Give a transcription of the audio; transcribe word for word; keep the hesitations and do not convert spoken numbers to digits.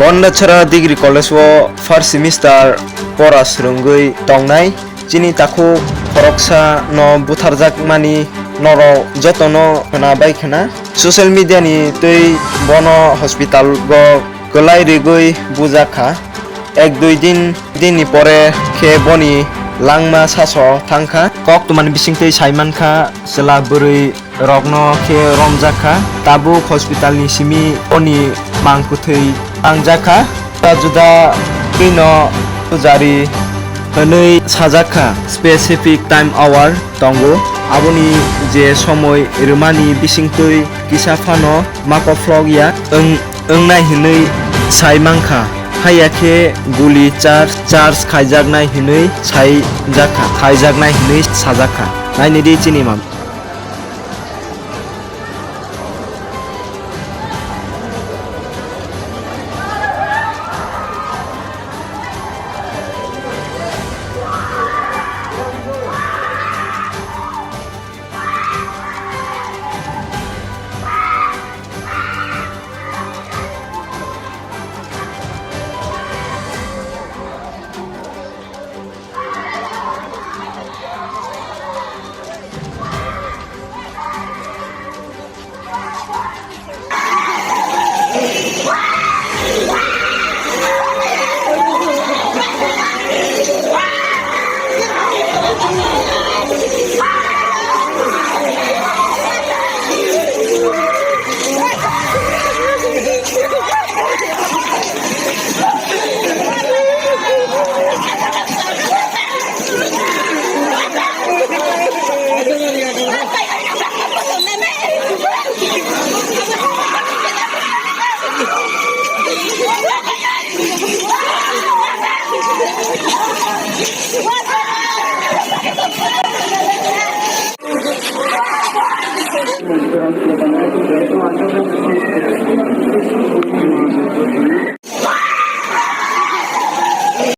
Gandachara Degree College o first semester pora swrwngwi tongnai chini takhuk khoroksa no butharjakmani norok jotono khwna bai khwna. Social media ni twi bono hospital o kwlai rigwi bujak kha. Ek dui din, din ni pore khe boni langma saso thang kha. Kok twmani bisingtwi sai man kha, chwla bwrwi rokno khe romjak kha. Tabuk hospital ni simi boni mang kwthwi tangjak kha. Juda juda twino pujari hwnwi sajak kha. Specific time hour tongo, aboni je somoi rwmani bisingtwi kisa phano ma koplok ya wng-, wngnai hwnwi sai man kha. Haiya khe guli charge, charge khaijaknai hwnwi sai jak kha, khaijaknai hwnwi sajak kha. Naini di chini mam.